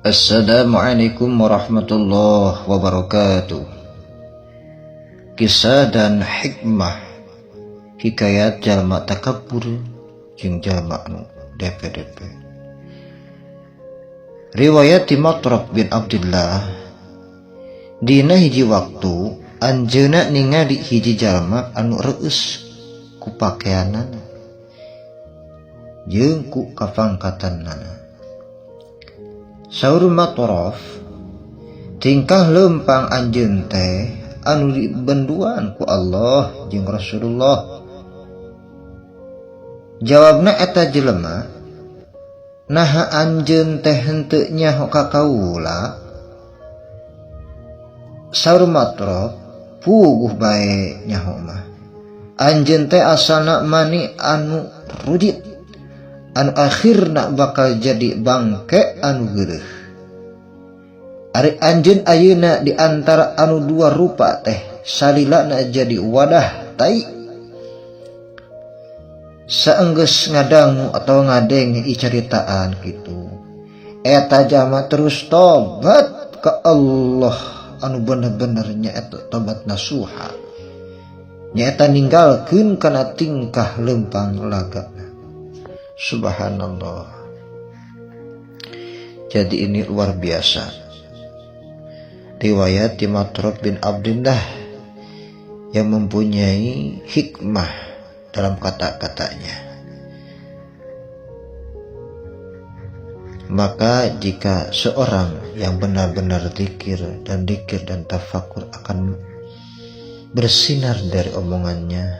Assalamualaikum warahmatullahi wabarakatuh. Kisah dan hikmah hikayat jalma takabur jeung jalma anu DPDP. Riwayat ti Matrab bin Abdullah, dina hiji waktu anjeunna ningali hiji jalma anu reueus ku pakeanana jeung ku kapangkatanana. Saur Matraf, tingkah lempang anjeun teh anu dibenduan ku Allah jeung Rasulullah. Jawabna eta jelema, naha anjeun teh henteu nyaho ka kaula? Saur Matraf, puguh bae nyaho mah. Anjeun teh asalna mani anu rujit, anu akhirna bakal jadi bangke anu geureuh. Ari anjeun ayeuna di antara anu dua rupa teh salilana jadi wadah tai. Saenggeus ngadangu atau ngadenge caritaan kitu, eta jalma terus tobat ka Allah anu bener-bener nyaeta tobat nasuha, nyaeta ninggalkeun kana tingkah lempang lagana. Subhanallah. Jadi ini luar biasa. Riwayat di Matrab bin Abdullah yang mempunyai hikmah dalam kata-katanya. Maka jika seorang yang benar-benar zikir dan dikir dan tafakur akan bersinar dari omongannya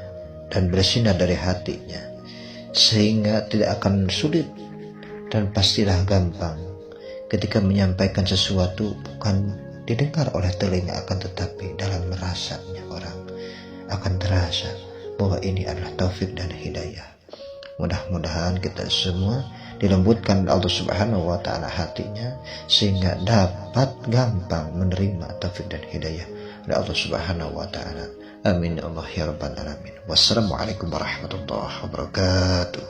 dan bersinar dari hatinya, sehingga tidak akan sulit dan pastilah gampang ketika menyampaikan sesuatu, bukan didengar oleh telinga, akan tetapi dalam merasanya orang akan terasa bahwa ini adalah taufik dan hidayah. Mudah-mudahan kita semua dilembutkan Allah Subhanahu wa taala hatinya sehingga dapat gampang menerima taufik dan hidayah dari Allah Subhanahu wa taala. Amin ya Allah ya rabbal alamin. Wassalamualaikum warahmatullahi wabarakatuh.